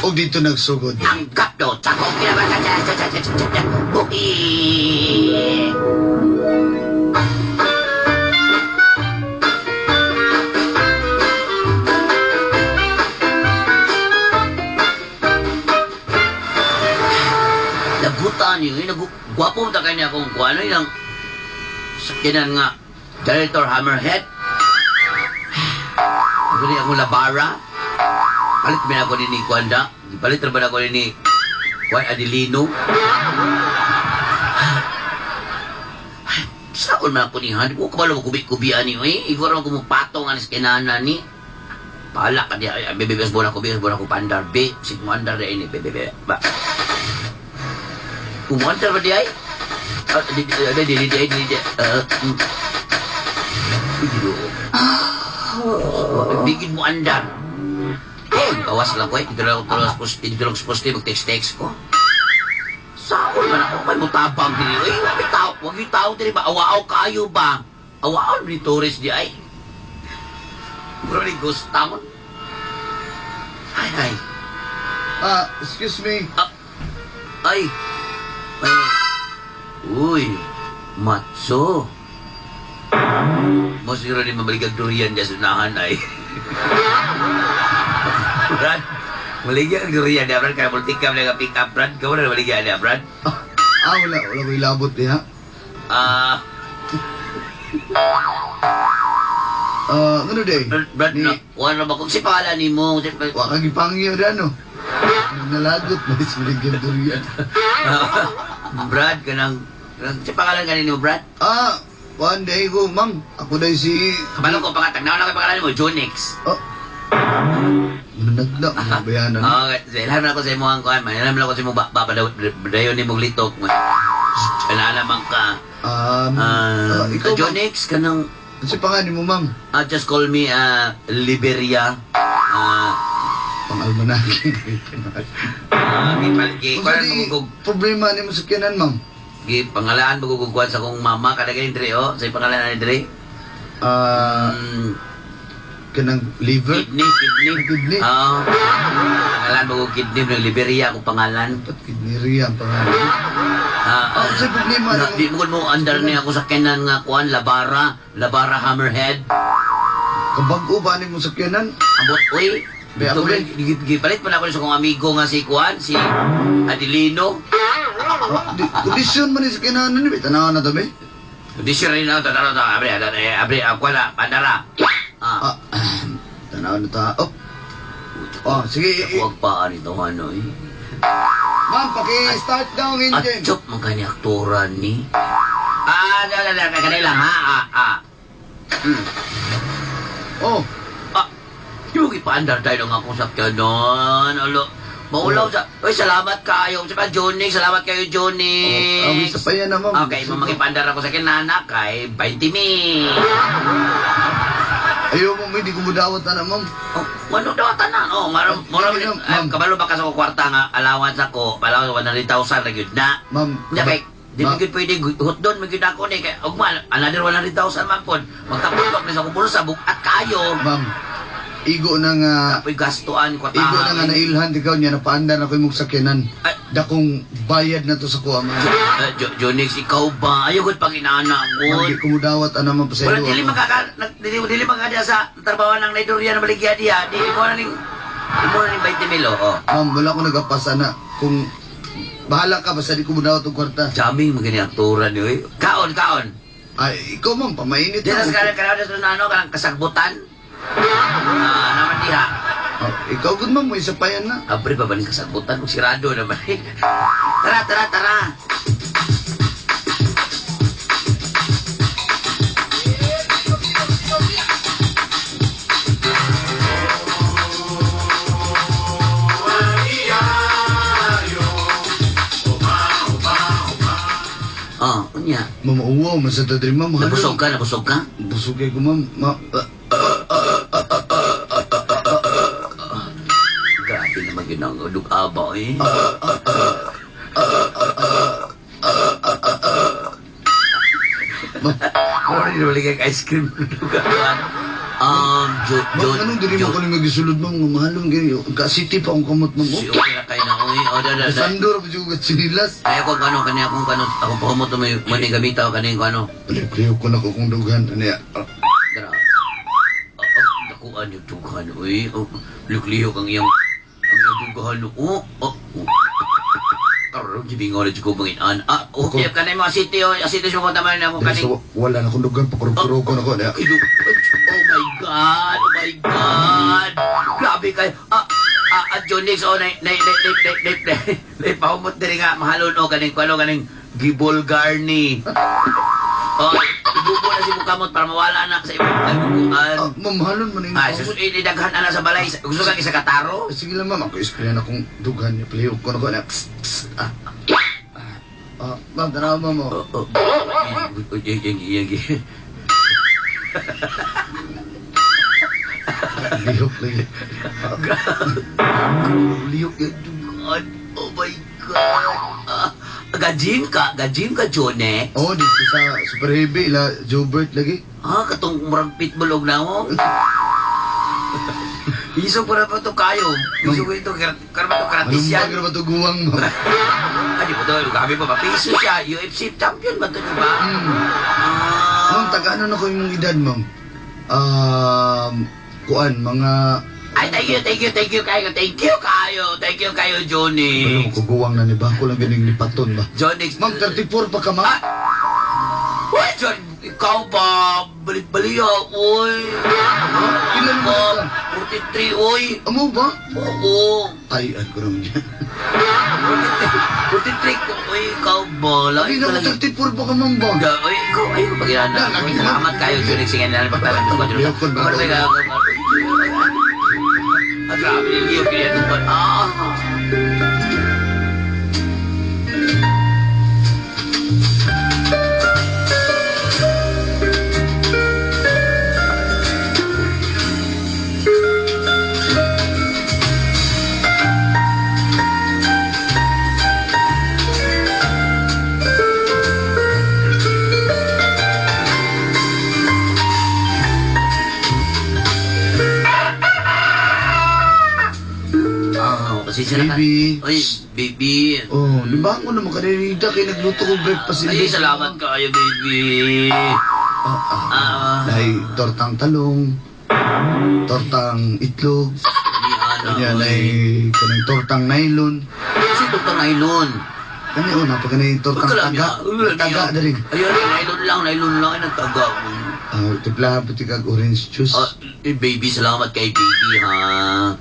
Og dito nagsugod. Ang gapdo sa akong kinabuhi. Nagutan niyo, eh, gwapo mo ta kanya akong kuano yung sakyanan nga Janitor Hammerhead. Ako ni akong labara. Palit ba ako ni Kwanda? Palit ba ako ni Juan Adelino? Saan man ako ni Han? Kung kabalo mo kubi-kubian ni eh. Ikaw raw kumupatong ang skinana ni. Pala ka diya. Ay, bebe, bebe, ko, bebe, ko, pandar, be. Sig mo andar ini, bebe, bebe. Ba. Kumandar ba di ay? Ah, di, di, di, di, di, di, di, ah, mm. Di, Bigid mo andar. Eh, gawas lang ko eh. Dito lang ako dito lang sa poste, mag-text-text ko. Saon man ako, may mutabang dili. Uy, wag yung tao, wag yung tao dili ba? Awaaw kaayo ba? Awaaw ni tourist di ay. Bro, ni ghost town. Ay, ay. Ah, excuse me. Ay. Ay. Uy, matso. Mo siguro ni mamaligag durian dyan sa unahan ay. Brad, maligyan ang durian niya, Brad. Kaya multicam na pick up, Brad. Kamu na maligyan niya, Brad. Ah, wala. Wala ko ilabot diha. Ah, Ah, ano day? Brad, Brad, Ni, na, wala ba kung si pangalan ni mo? Si, wa ka gipangyo da, no? Nalagot na is maligyan durian. Brad, kanang, kanang, si pangalan ganin mo, Brad? Ah, one day ko, ma'am. Ako day si... Kabalo ko, pangatag, nauna ko yung pangalan mo, Junix. Oh. Mananagla, mga bayanan. Ah, okay. Ilhan ako sa imong kuan, man. Ilhan ako sa imong ba, badayon ni mong litok. Ana naman ka. Ah, ikaw, ma'am. Jonix, kanang Si pangalan mo, ma'am? Just call me Liberia. Pang-almanaki. Gi Kung kuan sa di magugug problema ni mo sa kinan, ma'am? gi pangalan magugugwan sa akong mama kada kay Dre oh, sa pangalan ni Dre. Ah, kanang liver? Kidney, kidney. Kidney? Ah, pangalan magugug kidney ng Liberia akong pangalan. Ba't kidney ang pangalan? Ah, Ah, sa problema na, ni di mo mo andar ni ako sa kenan nga kuan Labara, Labara Hammerhead. Kabag-o ba ni mo sa kinan? Ambot oy. Be, ako Dito, rin. gipalit pa na ako sa akong amigo nga si Kuan, si Adelino. Ah, di, kondisyon man ni sa kinan ni, tanaw na to, be. Kondisyon rin na, tanaw na, abre, abre, abre, ako na, pandara. Ah, Ah, tanaw na ta. Oh, oh sige. Huwag pa nito, ano eh. Ma'am, paki-start daw ang At engine. chok, magkani aktoran ni. Ah, da, da, da, kanila ha, ah, ah. Oh, Ah, yung ipaandar tayo ng akong sakyanon. Alo, maulaw sa... Uy, salamat kayo. Sa pa, Johnny, salamat kayo, Johnny. oh, isa pa yan na, ma'am. Okay, mamagipandar ako sa kinana kay 20 mil. Ayaw mo, hindi ko mudawat na, ma'am. Oh, wano daw tanan. Oh, maro maro Sige na, ay, ma'am. kabalo ba ka sa kwarta nga allowance ako, allowance 100,000 na gyud na. Ma'am, Nya kay di ma'am. man gyud pwede hotdon man gyud ako ni kay ugma another 100,000 man pod. Magtapulok ni sa akong bulsa bukat kayo. Ma'am, igo na nga, Kapoy gastuan igo na kwartahan. nga nailhan ikaw niya, napaandar ako imong sakyanan. Ay. Dakong bayad na to sa kuha, ma'am. Jonix, ikaw ba? Ayaw gud pag inaana Ma'am, ko. di ko mudawat ana, ma'am, pasaylo Wala dili ako. makaka dili dili makakadya sa trabaho ng Nigeria na baligya diha. Di mo na ning mo na ning 20 mil oh. Ma'am, wala ko nagapasa na. Kung bahala ka, basta di ko mudawat og kwarta. Jaming magani aktoran ni oy. Kaon, kaon. Ay, ikaw, ma'am, pamainit Di na na. sa kanang kanang sa ano kanang kasagbutan. Ah, naman diha. Oh, ikaw, good, ma'am, may isa pa yan na. Abre pa ba ning kasagbutan kung sirado naman. Tara, tara, tara. Oh, unya. Ma'am, uwaw, man sa tadri, ma'am. Nabusog ka, nabusog ka? Busog kayo ko, ma'am. Ma, Grabe naman yun ang dug-aba eh. ma'am, Ano rin naman ice cream. Jo, Ma'am, Jo, anong dili mo Jo. ko nang magisulod, ma'am? Nga mahalong kayo. Ka-city pa akong kamot, ma'am. Si Oh, okay na kayo na, oy. Oh, da, da, da. Sandor, pa siya sinilas. Kaya ko ano, kaniya kung ano, ako pahumot may mani gamita o kaning ano. Paliw ko na ko kung dughan. Ano ya? Ah, Dara. Oh, oh, dakuan yung dughan, oy. Oh, liklihok ang iyang dughan. Oh, oh, oh. Karoon, gibingaw na ko banginan. Ah, okay, kanay mga city, oh. City siya ko tama na ako Dili kaning. sa wala na akong dughan. Pakurog-kurog ko na ko. Ano ya? Oh my God! Oh my God! Grabe kayo. Ah, ah, ah, Jonix, oh, nay, nay, nay, nay, nay, nay, nay, nay, pahumot diri nga, mahalon, oh, kaning, ano, kaning, gibol garni. Oh, ibubo na si Bukamot para mawala na sa imong kagbubuan. Ah, ma'am, mahalon man na yung Ay, sus, idaghan na sa balay. Gusto kang isa kataro? Ah, sige lang, ma'am. Ako isprayan akong dughan. Paliw ko na ko. Ano ya? Psst, psst. Ah. Ah, ah, ma'am, tanaw, ma'am. Oh. Oh, oh. Oh, yang, yang, yang, yang. Lihok lagi. Lihok yung dugaan. Oh my God. Ah, gajim ka, Jonex. Oh, dito sa Super Heavy, ila Jobert lagi. Ah, katong murag pitbull og naong. Iso pa na ba ito kayo? Iso ko ito, karon ba ito gratis yan? Malumbag na ba ito guwang, ma'am? Ah, di ba ito? Grabe pa ba? Piso siya. UFC champion ba ito, di ba? Hmm. Ah. Ma'am, taga ano na ko yung edad, ma'am? Kuan, mga... Ay, thank you, thank you, thank you kayo. Thank you kayo. Thank you kayo, Johnny. Ano ko guwang na ni ba? Ako lang ganing lipaton ba? Johnny. Ma'am, 34 pa ka, ma'am? Ah! Uy, John, ikaw ba? Balik-baliya, uy. Ilan ba Ba? ka? 43, uy. Amo ba? Oo. Ay, ko naman dyan. 43 ko, uy, ikaw ba? Ay, Lagi naku, ka lang. 34 pa ka, ma'am ba? Ga, uy, ikaw, ay, pagkilala. Na, lagi na. Salamat kayo, Johnny. Sige na lang, pagtalang ko. Liyokon ba? Ah, grabe, liyok, liyok. Ah. Ah, pasensya na ka. Baby. Uy, baby. Oh, libangon naman kanina kay nagluto ko breakfast. Ay, salamat kayo, baby. Ah, ah. Ah. Dahil tortang talong, tortang itlog, Ni ano. kanya ay kanang tortang nylon. Kasi tortang nylon. Kani oh, napaka na yung tortang taga. Taga diri. Ayun, nylon lang, nylon lang. Ay, nagtaga. Ah, tiplahan pati kag orange juice. Ah, eh, baby, salamat kay baby, ha.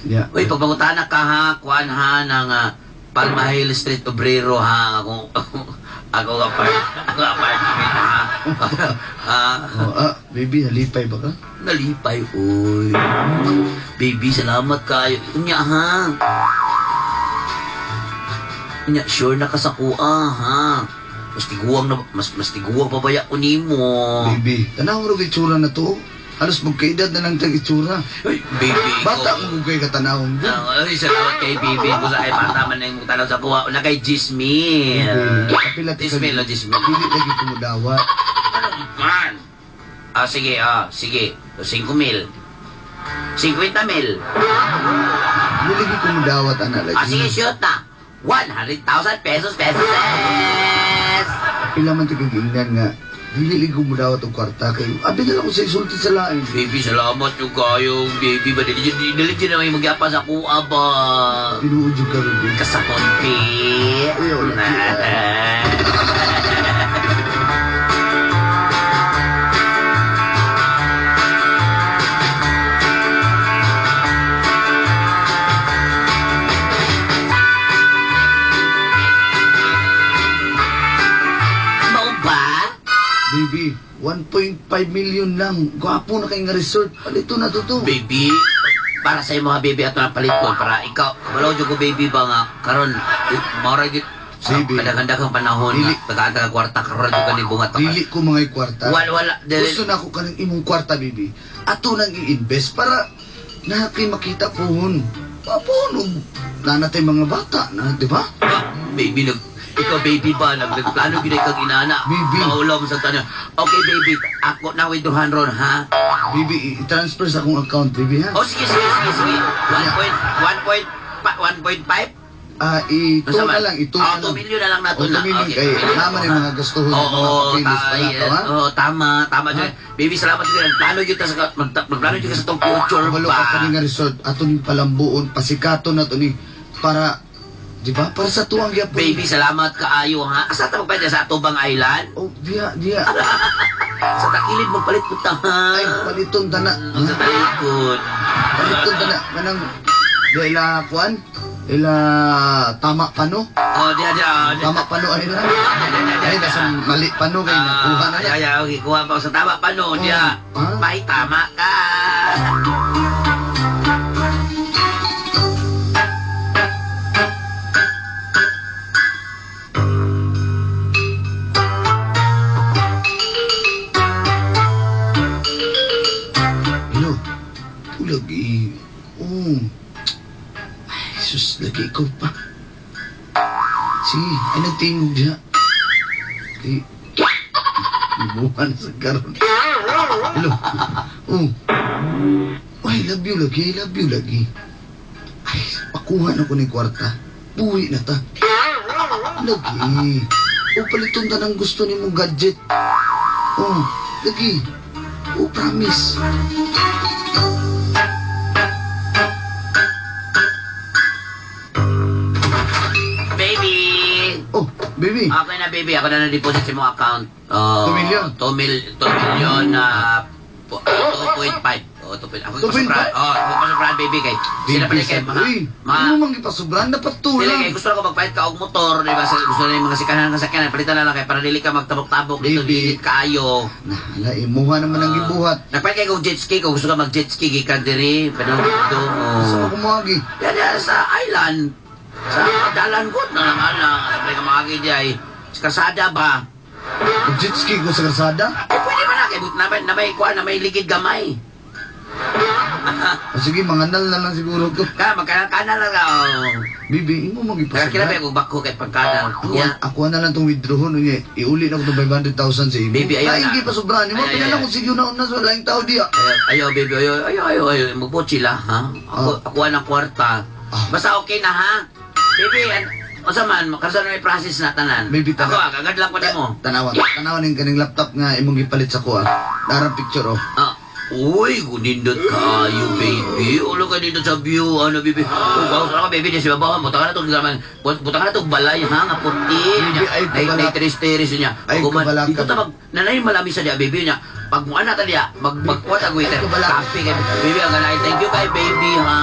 Yeah. Uy, pagpangutana ka, ha, kuan, ha, ng Palma Hill Street Obrero, ha. Ako, ako apart, ako apartment, ha. Ha. Oh, ah, baby, halipay ba ka? Nalipay, uy. Baby, salamat kayo. Unya, ha? Unya, sure na ka sa kuha, ha? Mas tiguang na, mas tiguang pa baya ko nimo. Baby, tanaw ro itsura na to. Halos magkaedad na lang tag itsura. Uy, baby, Bata mo kung kay katanawon. Ah, ay, salamat kay baby ko sa ay bata man na yung tanaw sa kuha. Una kay Jismil. Kapila ti Jismil, oh, Jismil. Dili lagi kumudawa. Ano man? Ah, sige, ah, sige. 5 mil. 50 mil. Dili lagi kumudawat ana lagi. Ah, sige, shoot na. 100,000 pesos, pesos, pesos. Pila man ti kag nga dili lagi kumudawat og kwarta kay abi na lang ko sa isulti sa lain. Baby, salamat yung kayo. Baby, ba, dili dili dili na may magyapa sa kuha ba? Tinuod jud ka baby. Kasakon, pi. Ay, wala. Mao ba? Baby, 1.5 million lang. Gwapo na kay nga resort. Palito na to to. Baby, para sa imo ha, baby, ato na palit ko. Para ikaw, kabalaw jud ko, baby, ba nga, karon, mao ra gyud, Baby. Kadaghan-daghang panahon Dili. nga, tagaan kwarta, karon jud ka ni bunga. Dili ko mga kwarta. Wala, wala. Dili. Gusto na ako kaning imong kwarta, baby. Ato nang i-invest para na kay makita pohon. Papohon og nanatay mga bata na, di ba? Ah, baby, nag Ikaw, baby ba? Nagplano gid kag inana. Baby. Maulaw mo sa tanan. Okay, baby. Ako na withdrawhan ron, ha? Baby, i-transfer sa akong account, baby, ha? Oh, sige, sige, sige, sige. 1.1.1.5? Ah, ito Unsa na man? lang, ito Ah, na lang. 2 million na lang nato Oh, na. 2 million Okay, kay 2 million. naman yung mga gastuhon, Oo, mga papilis pa ay, nato, ha? oo, tama, tama. Ha? Baby, salamat sa Plano gyud ta sa magplano gyud ka sa tong future Kabalo ba? ka kani nga resort, ato ning palambuon, pasikato na to ni para, di ba? Para sa tuwang gyapon. Baby, salamat kaayo ha. Asa ta magpalit sa Atubang Island? Oh, diya, diya. Sa takilid magpalit ko ta ha. Ay, paliton ta na. Sa talikod. Paliton ta na. Kanang, diya ila, kuan? Ila, tama pa no? Oh, diya diya. Diya. Tama pa no, ay na. Ay, nasa mali pa no, kay nakuha na Ay, na. ay, okay, kuha pa sa tama pa no, diya. Ah. May tama ka. Hello. Lagi. Oh. Ay, sus, lagi ikaw pa. Sige, ay nagtingog diya. Kay... Ibuhan sa karon. Hello. Oh. I love you lagi, I love you lagi. Ay, pakuha na ko ni kwarta. Buhi na ta. Lagi. O paliton ta ng gusto ni mong gadget. Oh, lagi. Oh, promise. Baby! Oh, baby. Okay na, baby. Ako na na-deposit sa mong account. Oh, 2 million? 2 million na 2.5. Oh, 2.5. Ako 2.5? pasubran. Oh, ako pasubran, baby kay. Sila pa kay mga Uy, mga ano mang ipasubran? Dapat Dili tulang. kay gusto ko magpalit ka og motor, di ba? Gusto na yung mga sikanan nga sakyanan, palitan na lang kay para dili ka magtabok-tabok dito Baby. dili kaayo. Nah, ala, imuha naman ang gibuhat. Nagpalit kay kog jet ski, kung gusto ka mag jet ski gikan diri, padung dito. Sa Oh. ako moagi. Yan yan, sa island. Sa dalan ko na lang ana, sa ka maagi di ay sa kalsada ba? Jet ski ko sa kalsada. Eh, pwede ba na kay but na may kuan na may ligid gamay. O sige, manganal na lang siguro ko. Ka magkanal-kanal lang ka. Oh. Bibi, imo mang Kaya kila ipasubran. ba kog bako kay pagkanal. Ako, Yeah. ako na lang itong withdraw niya. Iuli na ko itong 500,000 sa imo. Baby, ayaw Ay, na. hindi pa sobrahan. Mo, Ay, ay, pinala ay. ko sige na una sa laing tao diya. Ayaw, ayaw, baby, ayaw, ayaw, ayaw, ayaw. Magputsi la, ha? Ako, Ah. ako ang kwarta. Ah. Basta okay na, ha? Baby, unsa man, kaso na may process na tanan. Baby, Ako, tana- agad lang ko nimo. Tanawan. Tanawan yung kaning laptop nga imong gipalit sa kuha. Narang picture, oh. Ah. Uy, gunindot kaayo, baby. Ulo ka dito sa view, ano, baby. Oh, wow, ka, baby, di si babaw. Buta ka na itong gaman. Buta ka na itong balay, ha, nga puti. Baby, ay, Nay, kabalak. nay, teres-teres niya. Ay, Pag kabalak Dito ka. ta mag, nanay malami sa diya, baby niya. Pag mo ana ta diya, magkuha ta Ay, waiter. kabalak. Kape kay baby, ang ganay. Thank you kay baby, ha.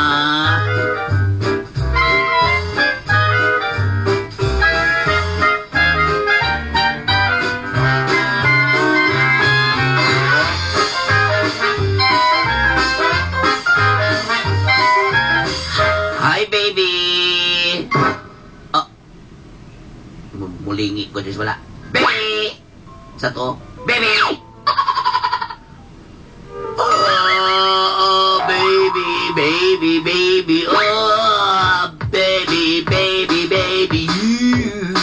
Hi, baby! Oh. Mulingi ko diyos wala. Baby! Sa to? Baby! Oh, baby, baby, baby, oh, baby, baby, baby, you.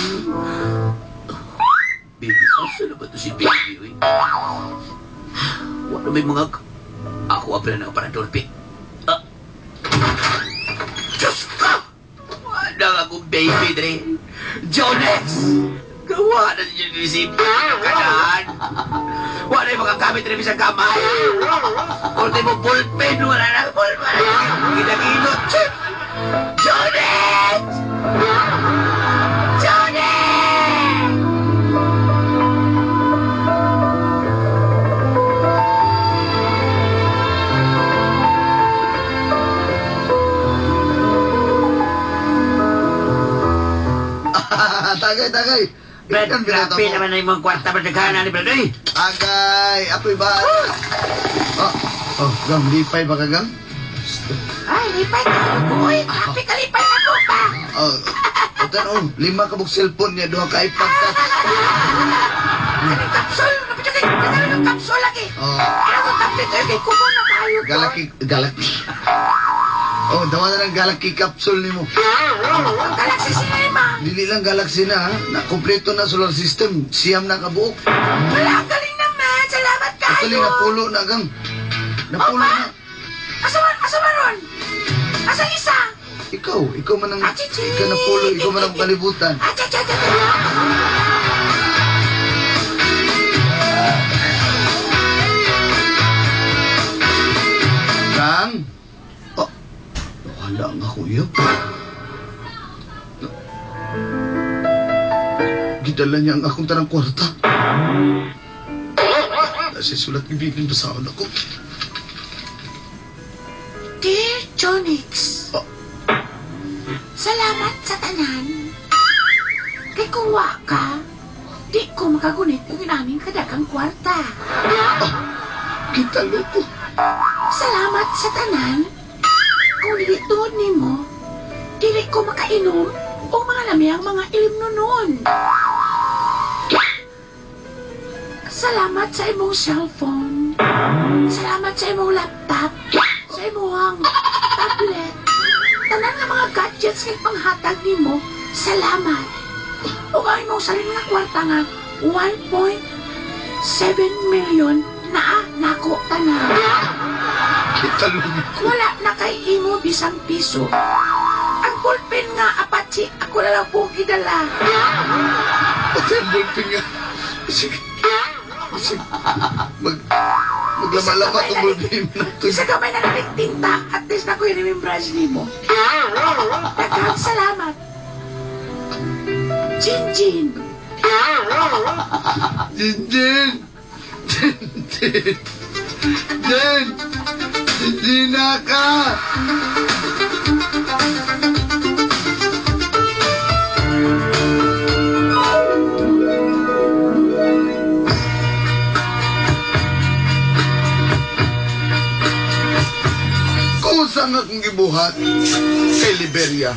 Baby, asa na ba to si baby, uy? Wala may mga... Ako ang pala ng aparador, babe. Ah. Diyos ko! Wala akong baby, Dre. Jonex! Gawa na niyo si Kanaan. Wala yung mga gamit rin sa kamay. Ultimo ballpen, wala na ballpen. Ginaginot. Jonex! Jonex! Tagay, tagay. Brad, Ikan binata grabe mo. naman na yung mga kwarta, Brad. Nagkana ni Brad. Uy! Tagay, ako'y ba? Oh, oh, gang, lipay ba ka, gang? Ay, lipay ka ako. Uy, grabe ka, lipay na ko pa. Oh, utan, oh, lima ka buk cellphone niya, duha ka iPad touch. Anong kapsul? Anong kapsul lagi? Oh, Ano ko tablet? Ay, kay kumo na tayo. Galaxy, Galaxy. Oh, dawa na ng Galaxy capsule nimo. Ang Galaxy Cinema. Dili Dili lang galaxy na, ha? Na kompleto na solar system. 9 na kabuok. Wala, ang galing naman. Salamat kayo. Actually, napulo na, gang. Napulo Opa! na. Asa man ron? Asa isa? Ikaw man ang Ah, chichi! ikaw napulo, ikaw man ang kalibutan. Acha, acha, acha, acha. Gang! Oh, wala nga kuya. Gidala niya ang akong tarang kwarta. Nasa sulat gibilin ba sa ako? Dear Jonix, Oh. salamat sa tanan. Kay kung wa ka, di ko makagunit ang inaning kadagang kwarta. Kita loko. Salamat sa tanan. Kung dili tungod nimo, dili ko makainom o mga lamiyang mga ilimno noon. Salamat sa imong cellphone. Salamat sa imong laptop. Sa imong tablet. Tanan nga mga gadgets kay panghatag nimo, salamat. Ug ang imong sarili nga kwarta nga 1.7 million naa nako tanan. Kita loko. Wala na kay imo bisang piso. Ang ballpen nga Apache, ako na lang po gidala. Pati ang ballpen nga. Sige. Sige. Maglama-lama itong ballpen na ito. Isa gamay na lang tinta, at least na ko yung remembrance nimo. Daghang salamat. Chin Chin. Jin Jin! Jin Jin! Jin! Jin Gina ka! Kusa nga akong gibuhat kay Liberia.